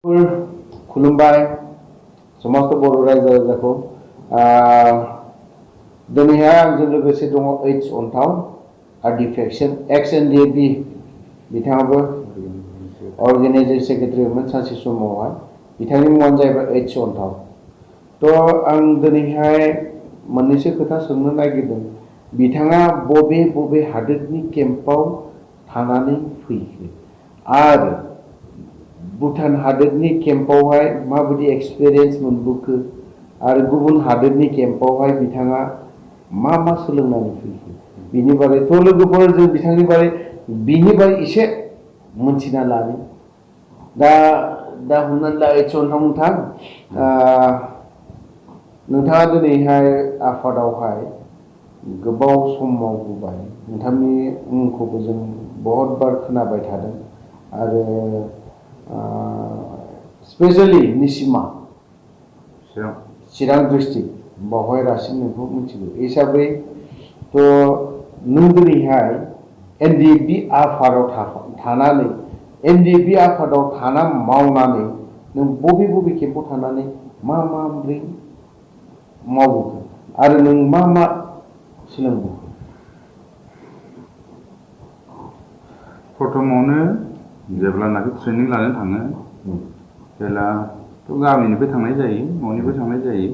खुलुमबाय समस्त बर' रायजो राजाखौ दिनैहाय आंजों लोगोसे दङ एच अन्थाव आर्टिफेक्सन एक्स एन डि बि बिथाङाबो अर्गेनाइजिं सेक्रेटारिमोन सानसे समावहाय बिथांनि मुङानो जाहैबाय एच अन्थाव थ' आं दिनैहाय मोननैसो खोथा सोंनो नागिरदों बिथाङा बबे बबे हादोरनि केम्पआव थानानै फैखो आरो भुटान हादोरनि केम्पआवहाय माबायदि एक्सपिरियेन्स मोनबोखो आरो गुबुन हादोरनि केम्पआवहाय बिथाङा मा सोलोंनानै फैखो बिनि बागै थ' लोगोफोर जों बिनि बागै एसे मोनथिना लानो दा हमनानै ला एच अन्थाव नोंथाङा दिनैहाय आफादावहाय गोबाव सम मावबोबाय नोंथांनि मुंखौबो जों बहुद बार खोनाबाय थादों आरो स्पेशली निसिमा चिरां डिस्ट्रिक्ट बावहाय रासिन नोंखौ मिथिगौ हिसाबै थ' नों दिनैहाय एनडिएफबि आफादाव थानानै एनडिएफबि आफादाव थाना मावनानै नों बबे बबे केम्पआव थानानै माब्रै मावबोखो आरो नों मा सोलोंबोखो प्रथमावनो जेब्लानाखि ट्रेनिं लानो थाङो जेब्लाथ' गामिनिफ्राय थांनाय जायो न'निफ्राय थांनाय जायो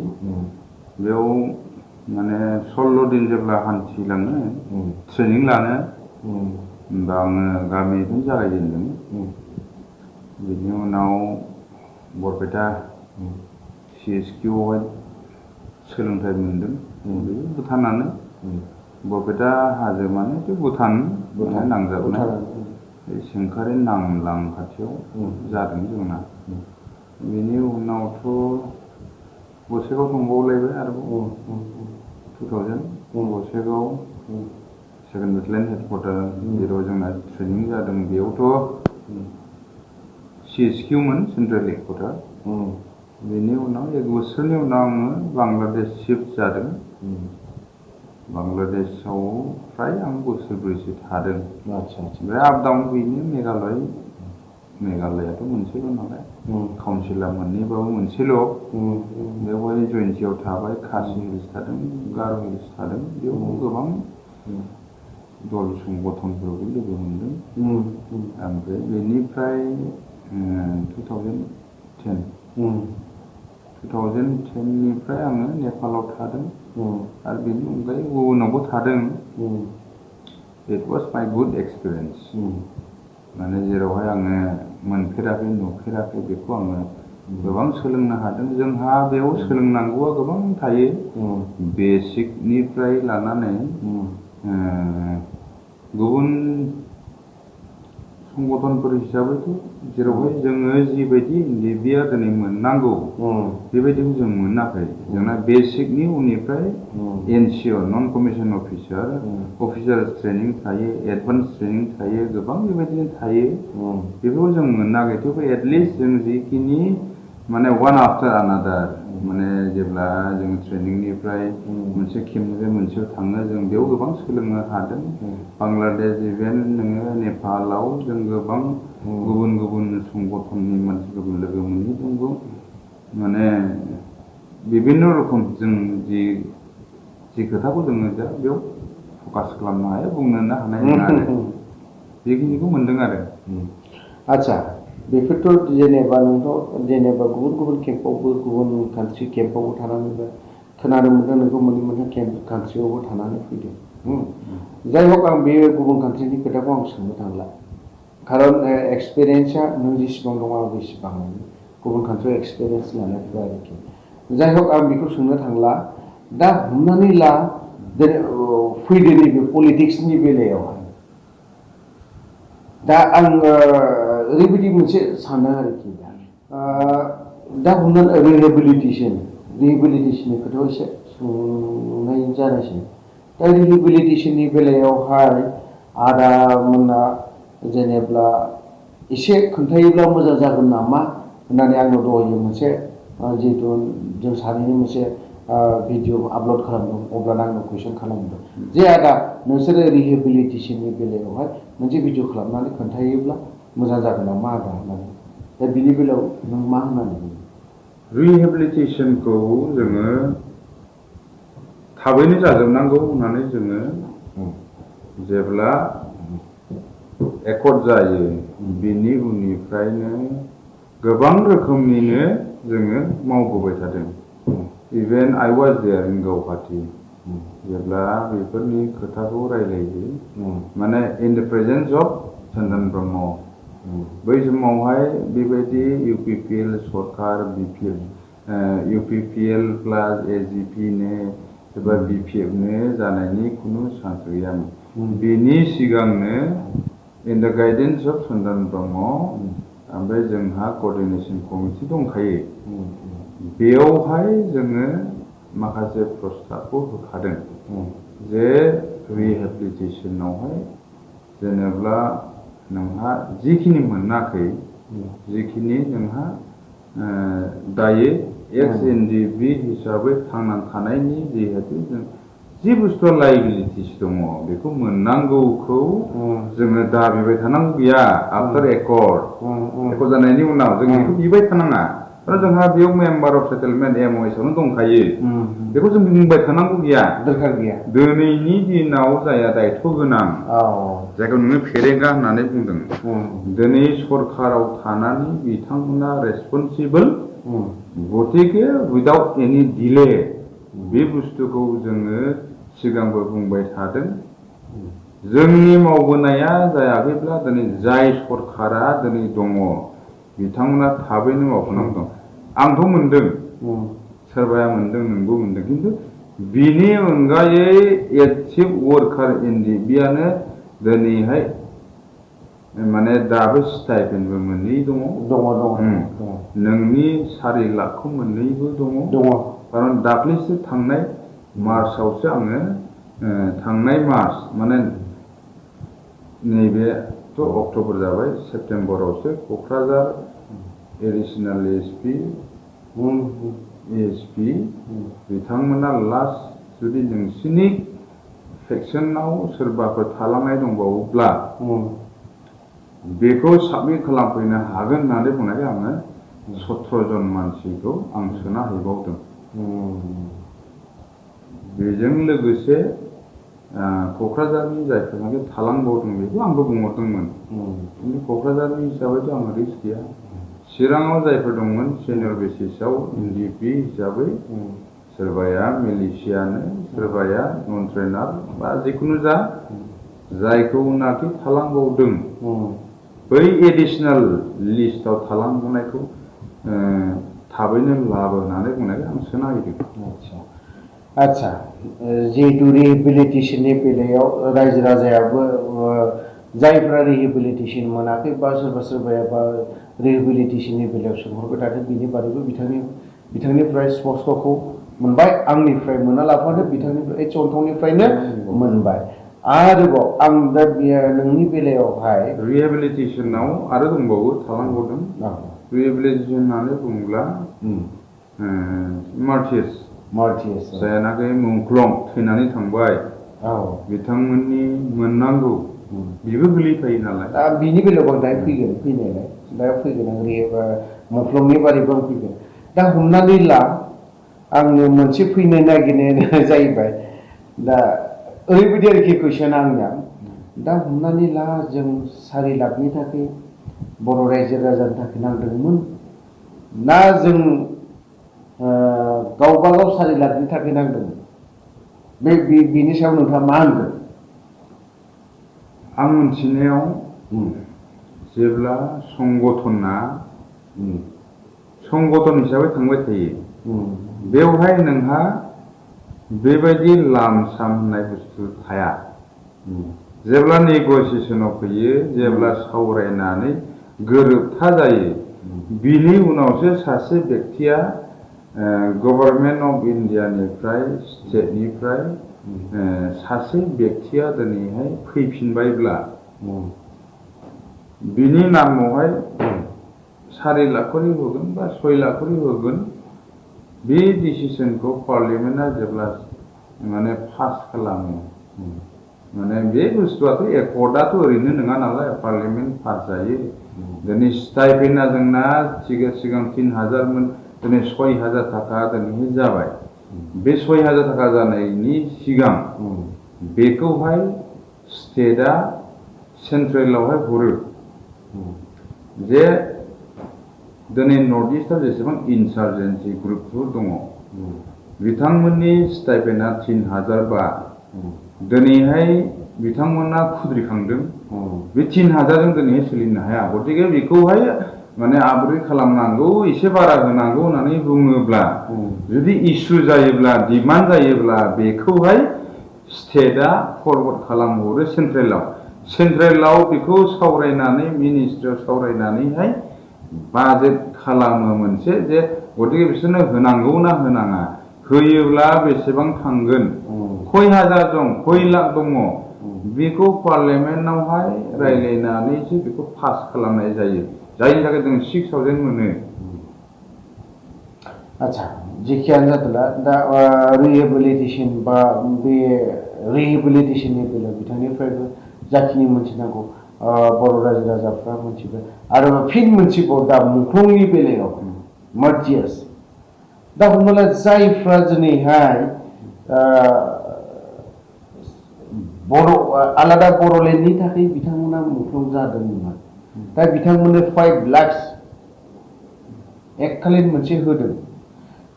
बेयाव माने 16 दिन जेब्ला हान्थिलाङो ट्रेनिं लानो होमबा आङो गामिनिफ्रायनो जागायजेनदों बिनि उनाव बरपेटा CSQआवहाय सोलोंथाइ मोनदों बे भुटानानो बरपेटा हाजो माने बे भुटान नांजाबनाय बे सेंखारि नांलां खाथियाव जादों जोंना बेनि उनावथ' गसाइगाव थांबावलायबाय आरोबाव 2000 गसाइगाव सेकेन्ड बेटेलियन हेडक्वार्टार जेराव जोंना ट्रेनिं जादों बेयावथ' CSQमोन सेन्ट्रेल हेडक्वार्टार बेनि उनाव 1 बोसोरनि उनाव आङो बांलादेश शिफ्ट जादों बांलादेशआव फ्राय आं बोसोरब्रैसो थादों ओमफ्राय आप डाउन बेनो मेघालयाथ' मोनसेल' नालाय काउन्सिला मोननैबाबो मोनसेल' बेवहाय जयन्तियाव थाबाय खासि हिल्स थादों गार' हिल्स थादों बेयाव गोबां दल संगठनफोरखौ लोगो मोनदों ओमफ्राय बेनिफ्राय 2010निफ्राय आङो नेपालाव थादों आरो बेनि अनगायै गुबुनावबो थादों इट वाज माइ गुड एक्सपिरियेन्स माने जेरावहाय आङो मोनफेराखै नुफेराखै बेखौ आङो गोबां सोलोंनो हादों जोंहा बेयाव सोलोंनांगौआ गोबां थायो बेसिकनिफ्राय लानानै गुबुन संगठनफोर हिसाबैथ' जेरावहाय जोङो जिबायदि एनडिएफबिआ दिनै मोननांगौ बेबायदिखौ जों मोनाखै जोंना बेसिकनि उननिफ्राय NCO नन कमिसन अफिसार ट्रेनिं थायो एडभान्स ट्रेनिं थायो गोबां बेबायदिनो थायो बेफोरखौ जों मोनाखै थेवबो एटलिस्ट जों जिखिनि माने वान आफ्टार आनादार माने जेब्ला जों ट्रेनिंनिफ्राय मोनसे केम्पनिफ्राय मोनसेयाव थाङो जों बेयाव गोबां सोलोंनो हादों बांलादेश इभेन नोङो नेपालाव जों गोबां गुबुन संगठननि मानसिफोरखौ लोगो मोनहैदोंबो माने बिभिन्न रोखोम जों जि खोथाखौ जोङो दा बेयाव फकास खालामनो हाया बुंनोनो हानाय नङा आरो बेखिनिखौ मोनदों आरो आच्छा बेफोरथ' जेनेबा गुबुन केम्पआवबो गुबुन कान्ट्रि केम्पआवबो थानानैबो खोनानो मोनदों नोंखौ मोननै कान्ट्रियावबो थानानै फैदों जाय हक आं बे गुबुन कान्ट्रिनि खोथाखौ आं सोंनो थांला खारन एक्सपिरियेन्सआ नों जेसेबां दं आं बेसेबां गुबुन कान्ट्रियाव एक्सपिरियेन्स लानायफ्रा आरोखि जाय हक आं बेखौ सोंनो थांला दा हमनानै ला फैदो नैबे पलिटिक्सनि बेलायावहाय दा आं ओरैबायदि मोनसे सानो आरोखि दा हमनानै रिहेबिलिटेसननि खोथायाव एसे सोंनाय जानायसै दा रिहेबिलिटेसननि बेलायावहाय आदा मोना जेनेब्ला एसे खोन्थायोब्ला मोजां जागोन नामा होननानै आंनाव दहायो मोनसे जिहेतु जों सानैनि मोनसे भिडिअ आपल'ड खालामदों अब्लानो आंनाव कुइसन खालामदों जे आदा नोंसोरो रिहेबिलिटेसननि बेलायावहाय मोनसे भिडिअ खालामनानै खोन्थायोब्ला मोजां जागोन नामा आदा होननानै दा बिनि बेलायाव नों मा होननानै बुङो? रिहेबिलिटेसनखौ जोङो थाबैनो जाजोबनांगौ होननानै जोङो जेब्ला एकर्ड जायो बिनि उननिफ्रायनो गोबां रोखोमनिनो जोङो मावबोबाय थादों। इभेन आइ वाज देयार इन गुवाहाटी जेब्ला बेफोरनि खोथाखौ रायलायो माने इन द प्रेजेन्स अफ चन्दन ब्रह्म बै समावहाय बेबायदि UPPL सरकार UPPL प्लास AGP नो एबा BPF नो जानायनि खुनु चान्स गैयामोन। बेनि सिगांनो इन द गाइडेन्स अफ चन्दन ब्रह्म ओमफ्राय जोंहा कर्डिनेशन कमिटि दंखायो। बेयावहाय जोङो माखासे प्रस्ताबखौ होखादों जे रिहेबिलिटेसनावहाय जेनेब्ला नोंहा जिखिनि मोनाखै जिखिनि जोंहा दायो XNDB हिसाबै थांनानै थानायनि जिहेतु जों जि बुस्थुआ लायबिलिटिस दङ बेखौ मोननांगौखौ जोङो दाबिबाय थानांगौ गैया। आफ्टार एकर्ड जानायनि उनाव जों बेखौ बिबाय थानाङा। आरो जोंहा बेयाव मेम्बार अफ सेटेलमेन्ट MOS आवनो दंखायो। बेखौ जों बुंबाय थानांगौ गैया। दरखार गैया। दिनैनि दिनाव जाया दायथ' गोनां जायखौ नोङो फेरेंगा होननानै बुंदों दिनै सरकाराव थानानै बिथांमोना रेसपन्सिबल गतिके उइदाउट एनि डिले बे बुस्थुखौ जोङो सिगांबो बुंबाय थादों। जोंनि मावबोनाया जायाखैब्ला दिनै जाय सरकारा दिनै दङ बिथांमोना थाबैनो मावफुंनांगौ दं। आंथ' मोनदों सोरबाया मोनदों नोंबो मोनदों खिन्थु बिनि अनगायै एक्टिभ वार्कार NDBआनो दिनैहाय माने दाबो स्टाइपेन्डबो मोनै दङ। नोंनि 4 लाखखौ मोननैबो दङ। खारन दाख्लैसो थांनाय मार्चआवसो आङो थांनाय मार्च माने नैबेथ' अक्ट'बर जाबाय सेप्तेम्बरावसो क'क्राझार एडिसनेल ASP बिथांमोना लास्ट जुदि नोंसिनि सेक्सनाव सोरबाफोर थालांनाय दंबावोब्ला बेखौ साबमिट खालामफैनो हागोन होननानै बुंनायखाय आङो 17 जन मानसिखौ आं सोना हैबावदों। बेजों लोगोसे क'क्राझारनि जायफोरनाखि थालांबावदों बेखौ आंबो बुंहरदोंमोन। खिन्थु क'क्राझारनि हिसाबैथ' आङो रिस्क गैया। चिराङाव जायफोर दंमोन सेनियर बेसिसआव NDP हिसाबै सोरबाया मिलिशियानो सोरबाया नन ट्रेनार बा जिखुनु जा जायखौनाखि थालांबावदों बै एडिसनेल लिस्टआव थालांनायखौ थाबैनो लाबोनानै बुंनायखाय आं सोना हैदों। आच्छा जिहेतु रिहेबिलिटेसननि बेलायाव रायजो राजायाबो जायफ्रा रिहेबिलिटेसन मोनाखै बा सोरबाया बा रिहेबिलिटेसननि बेलायाव सोंहरबाय थादों बिनि बारैबो बिथांनिफ्राय स्पष्टखौ मोनबाय। आंनिफ्राय मोना लाफानो बिथांनिफ्राय चन्थंनिफ्रायनो मोनबाय। आरोबाव आं दा नोंनि बेलायावहाय रिहेबिलिटेसनाव आरो दंबावो थालांबावदों। रिहेबिलिटेसन होननानै बुङोब्ला मार्टिस जायनाखि मुंख्लं थैनानै थांबाय बिथांमोननि मोननांगौ बेबो गोलैफायो नालाय। दा बिनि बेलायाव आं दायो फैगोन फैनायालाय दा फैगोन आं मुंख्लंनि बारैबो आं फैगोन। दा हमनानै ला आङो मोनसे फैनो नागिरनायानो जाहैबाय दा ओरैबायदि आरोखि कुइसना आंनिया दा हमनानै ला जों 4 लाखनि थाखाय बर' रायजो राजानि थाखाय नांदोंमोन ना जों गावबागाव 4 लाखनि थाखाय नांदोंमोन बेनि सायाव नोंथाङा मा होनगोन? आं मिथिनायाव जेब्ला संगठना संगठन हिसाबै थांबाय थायो बेवहाय नोंहा बेबायदि लामसाम होननाय बुस्थु थाया। जेब्ला नेगसिएसनाव फैयो जेब्ला सावरायनानै गोरोबथा जायो बिनि उनावसो सासे बेक्तिया गभर्नमेन्ट अफ इन्डियानिफ्राय स्टेटनिफ्राय सासे बेक्तिया दिनैहाय फैफिनबायब्ला बिनि नामावहाय 4 लाख करि होगोन बा 6 लाख करि होगोन बे डिसिसनखौ पार्लियामेन्टआ जेब्ला माने पास खालामो माने बे बुस्थुआथ' एकर्डआथ' ओरैनो नङा नालाय पार्लियामेन्ट पास जायो दिनै स्टाइपेन्डआ जोंना सिगां 3000मोन दिनै 6000 थाखा दिनैहाय जाबाय बे 6000 थाखा जानायनि सिगां बेखौहाय स्टेटआ सेन्ट्रेलावहाय हरो जे दिनै नर्थ इस्टआव जेसेबां इन्सार्जेन्सि ग्रुपफोर दङ बिथांमोननि स्टाइपेन्डआ 3000 बा दिनैहाय बिथांमोना खुद्रिखांदों बे 3000 जों दिनैहाय सोलिनो हाया गतिके बेखौहाय माने आपग्रेड खालामनांगौ एसे बारा होनांगौ होननानै बुङोब्ला जुदि इस्यु जायोब्ला डिमान्ड जायोब्ला बेखौहाय स्टेटआ फरवार्ड खालामहरो सेन्ट्रेलाव बेखौ सावरायनानै मिनिस्ट्रियाव सावरायनानैहाय बाजेट खालामो मोनसे जे गतिके बिसोरनो होनांगौ ना होनाङा होयोब्ला बेसेबां थांगोन खय हाजार दं खय लाख दङ बेखौ पार्लियामेन्टआवहाय रायलायनानैसो बेखौ पास खालामनाय जायो जायनि थाखाय जों 6000 मोनो आच्छा जेखियानो जादोला दा रिहेबिलिटेसन बा बे रिहेबिलिटेसननि बेलायाव बिथांनिफ्रायबो जाखिनि मोनथिनांगौ बर' रायजो राजाफ्रा मोनथिबाय आरो फिन मोनथिबाव दा मुंख्लंनि बेलायाव मार्टियास दा हमना जायफ्रा दिनैहाय आलादा बर'लेण्डनि थाखाय बिथांमोना मुंख्लं जादोंमोन दा बिथांमोननो 5 लाख एककालीन मोनसे होदों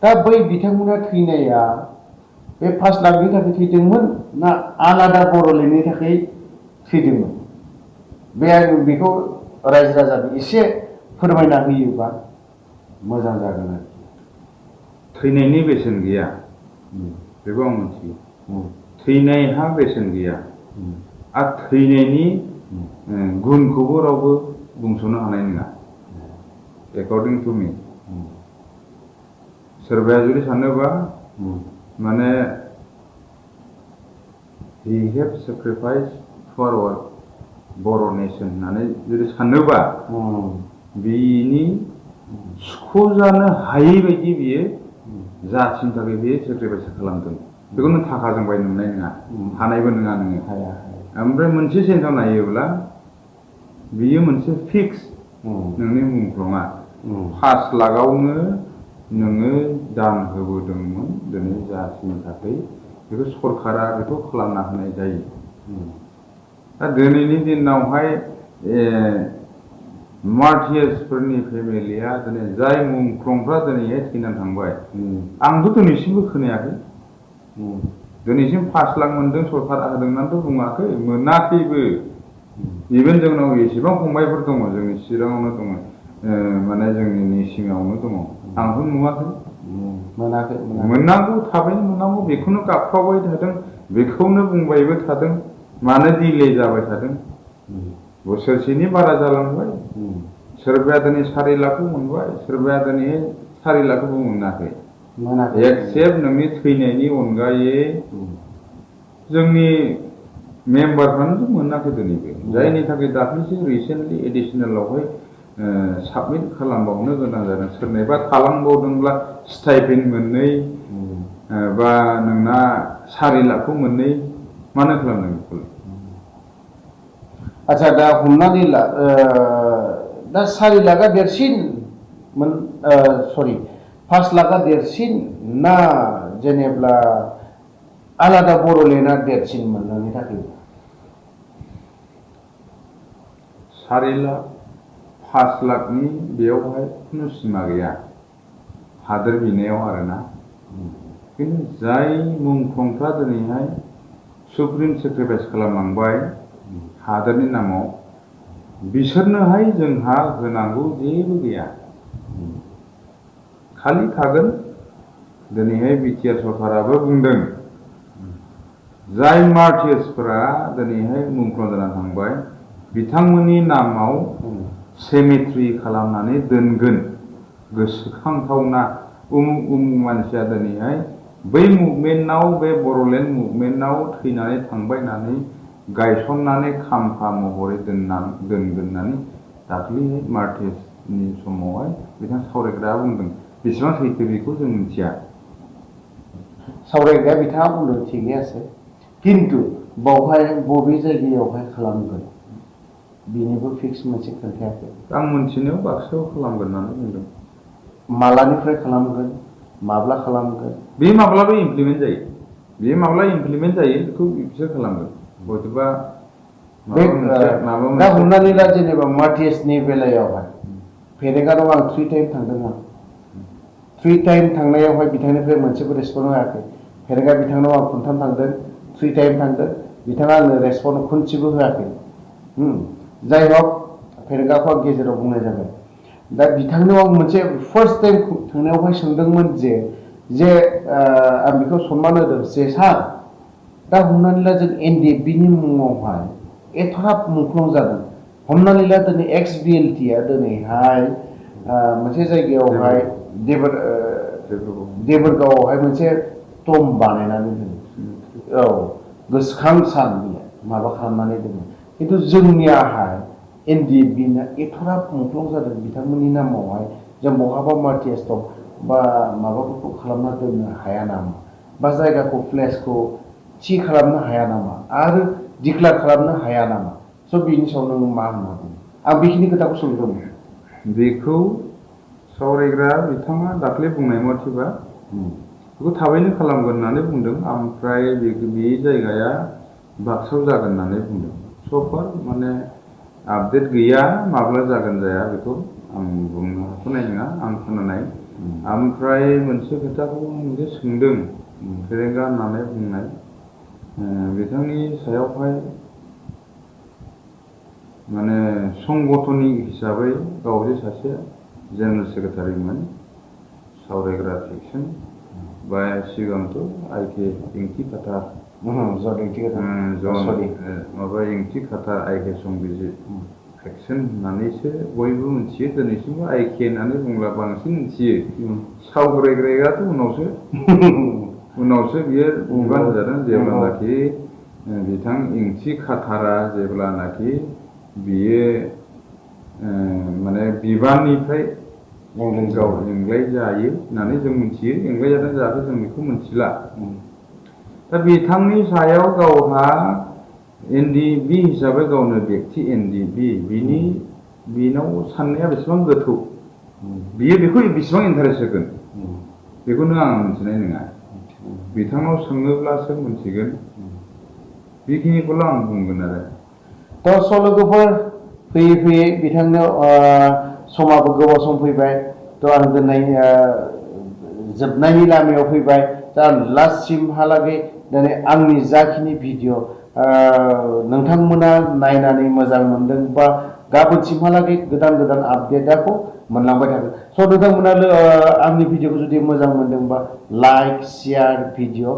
दा बै बिथांमोना थैनाया बे 5 लाखनि थाखाय थैदोंमोन ना आलादा बर'लेण्डनि थाखाय थैदोंमोन बे आं बेखौ रायजो राजानो एसे फोरमायना होयोबा मोजां जागोन आरोखि थैनायनि बेसेन गैया बेखौ आं मिथियो थैनायहा बेसेन गैया आरो थैनायनि गुनखौबो रावबो बुंस'नो हानाय नङा एकर्डिं टु मी सोरबाया जुदि सानोबा माने he have sacrificed for our Bodo' nation होननानै जुदि सानोबा बिनि सुख'जानो हायै बायदि बियो जाथिनि थाखाय बियो सेक्रिफाइस खालामदों बेखौ नों थाखाजों बायनो मोननाय नङा हानायबो नङा नोङो ओमफ्राय मोनसे सेन्सआव नायोब्ला बियो मोनसे फिक्स नोंनि मुंख्लङा 5 लाखआवनो नोङो दान होबोदोंमोन दिनै जाथिनि थाखाय बेखौ सरकारा बेखौ खालामना होनाय जायो दा दिनैनि दिनावहाय मार्टियार्सफोरनि फेमिलिया दिनै जाय मुंख्लंफ्रा दिनैहाय थैनानै थांबाय आंथ' दिनैसिमबो खोनायाखै दिनैसिम 5 लाख मोनदों सरकारा होदों होननानैथ' बुङाखै मोनाखैबो इभेन जोंनाव एसेबां फंबायफोर दङ जोंनि चिराङावनो दङ माने जोंनि निसिङावनो दङ आंथ' नुवाखै मोननांगौ थाबैनो मोननांगौ बेखौनो गाबख्रावबाय थादों बेखौनो बुंबायबो थादों मानो डिले जाबाय थादों बोसोरसेनि बारा जालांबाय सोरबाया दिनै 4 लाखखौ मोनबाय सोरबाया दिनै 4 लाखखौबो मोनाखै एक्सेप्ट नोंनि थैनायनि अनगायै जोंनि मेम्बारफ्रानो मोनाखै दिनैबो जायनि थाखाय दाख्लैसो रिसेन्टलि एडिसनेलावहाय साबमिट खालामबावनो गोनां जादों सोरनाबा थालांबावदोंब्ला स्टाइपेन्ड मोननै बा नोंना 4 लाखखौ मोननै मानो खालामदों बेखौलाय आच्छा दा हमनानै ला दा 4 लाखआ देरसिन सरि 5 लाखआ देरसिन ना जेनेब्ला आलादा बर'लेण्डआ देरसिन मोननायनि थाखाय 4 लाख 5 लाखनि बेयावहाय खुनु सिमा गैया हादोर बिनायाव आरोना खिन्थु जाय मुंख्लंफ्रा दिनैहाय सुप्रिम सेक्रिफाइस खालामलांबाय हादोरनि नामाव बिसोरनोहाय जोंहा होनांगौ जेबो गैया खालि थागोन दिनैहाय बिटिआर सरकाराबो बुंदों जाय मार्टियार्सफोरा दिनैहाय मुंख्लं जानानै थांबाय बिथांमोननि नामाव सेमेट्रि खालामनानै दोनगोन गोसोखांथावना उमुक उमुक मानसिया दिनैहाय बै मुभमेन्टआव बे बर'लेण्ड मुभमेन्टआव थैनानै थांबाय होननानै गायसननानै खाम्फा महरै दोनगोन होननानै दाख्लैहाय मार्टियार्सनि समावहाय बिथां सावरायग्राया बुंदों बेसेबां सैथो बेखौ जों मिथिया सावरायग्राया बिथाङा बुंदों थिगैयासो खिन्थु बावहाय बबे जायगायावहाय खालामगोन बिनिबो फिक्स मोनसे खोन्थायाखै। आं मोनथिनायाव बाक्सायाव खालामगोन होननानै बुंदों। मालानिफ्राय खालामगोन, माब्ला खालामगोन? बे माब्लाबा इमप्लिमेन्ट जायो। बे माब्ला इमप्लिमेन्ट जायो बेखौ बिसोर खालामगोन। हयतोबा दा हमनानै ला जेनेबा मार्टिएसनि बेलायावहाय फेरेंगानाव आं 3 टाइम थांदों आं 3 टाइम थांनायावहाय बिथांनिफ्राय मोनसेबो रेसपन्स होआखै। फेरेंगा बिथांनाव आं खनथाम थांदों, 3 टाइम थांदों, बिथाङा आंनो रेसपन्स खनसेबो होआखै। जाय हक फेरेंगाखौ आं गेजेराव बुंनाय जाबाय। दा बिथांनाव आं मोनसे फार्स्ट टाइम थांनायावहाय सोंदोंमोन जे आं बेखौ सनमान होदों जे सार दा हमनानै ला जों एनडिएफबिनि मुङावहाय एथ'राब मुंख्लं जादों। हमनानै ला दिनै XBLT-आ दिनैहाय मोनसे जायगायावहाय देबोरगावआवहाय मोनसे टम बानायनानै दोनो। औ गोसोखां सान माबा खालामनानै दोनो। खिन्थु जोंनियाहाय एनडिएफबिना एथ'राब मुंख्लं जादों बिथांमोननि नामावहाय जों बहाबा मार्टिएस दं बा माबाफोरखौ खालामना दोननो हाया नामा बा जायगाखौ प्लेसखौ थि खालामनो हाया नामा आरो डिक्लेयार खालामनो हाया नामा? स' बिनि सायाव नों मा होनना बुङो? आं बेखिनि खोथाखौ सोंदोंमोन। बेखौ सावरायग्रा बिथाङा दाख्लै बुंनाय मथेबा बेखौ थाबैनो खालामगोन होननानै बुंदों। ओमफ्राय बे जायगाया बाक्सायाव जागोन होननानै बुंदों। सफार माने आपडेट गैया, माब्ला जागोन जाया बेखौ आं बुंनो हाथ'नाय नङा, आं खोनानाय। ओमफ्राय मोनसे खोथाखौ मोनसे सोंदों फेरेंगा होननानै बुंनाय बिथांनि सायावहाय माने संगठननि हिसाबै गाव जे सासे जेनेरेल सेक्रेटारिमोन सावरायग्रा सेक्सन बा सिगांथ' आइके इंथि खाथा माबा इंथि खाथा आइके संबिजित सेक्सन होननानैसो बयबो मिथियो। दिनैसिमबो आइके होननानै बुंब्ला बांसिन मिथियो। सावरायग्रायाथ' उनावसो बियो बिबान होजादों जेब्लानाखि बिथां इंथि खाथारा जेब्लानाखि बियो माने बिबाननिफ्राय गाव एंग्लाय जायो होननानै जों मिथियो। एंग्लाय जादों जाहाथे जों बेखौ मिथिला। दा बिथांनि सायाव गावहा एनडिएफबि हिसाबै गावनो बेक्ति एनडिएफबि बिनाव साननाया बेसेबां गोथौ, बियो बेखौ बेसेबां इन्टारेस्ट होगोन बेखौनो आं मिथिनाय नङा। बिथांनाव सोङोब्लासो मिथिगोन। बेखिनिखौल' आं बुंगोन आरो। थ' लोगोफोर फैयै फैयै बिथांनो समाबो गोबाव सम फैबाय। थ' आं दिनै जोबनायनि लामायाव फैबाय। दा लास्टसिमहालागै दिनै आंनि जाखिनि भिडिअ नोंथांमोना नायनानै मोजां मोनदों बा गाबोनसिमहालागै गोदान गोदान आपडेटखौ मोनलांबाय थागोन। स' नोंथांमोना आंनि भिडिअखौ जुदि मोजां मोनदोंबा लाइक शेयार भिडिअ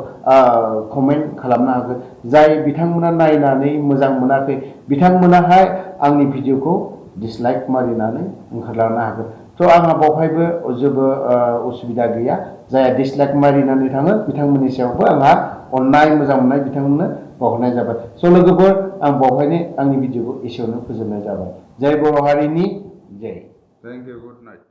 कमेन्ट खालामनो हागोन। जाय बिथांमोना नायनानै मोजां मोनाखै बिथांमोनाहाय आंनि भिडिअखौ डिसलाइक मारिनानै ओंखारलांनो हागोन। थ' आंहा बावहायबो जेबो उसुबिदा गैया। जायहा डिसलाइक मारिनानै थाङो बिथांमोननि सायावबो आंहा अननाय मोजां मोननाय बिथांमोननो बावहरनाय जाबाय। स' लोगोफोर आं बावहायनो आंनि भिडिअखौ एसेयावनो फोजोबनाय जाबाय। जय बर' हारिनि जय। Thank you, good night.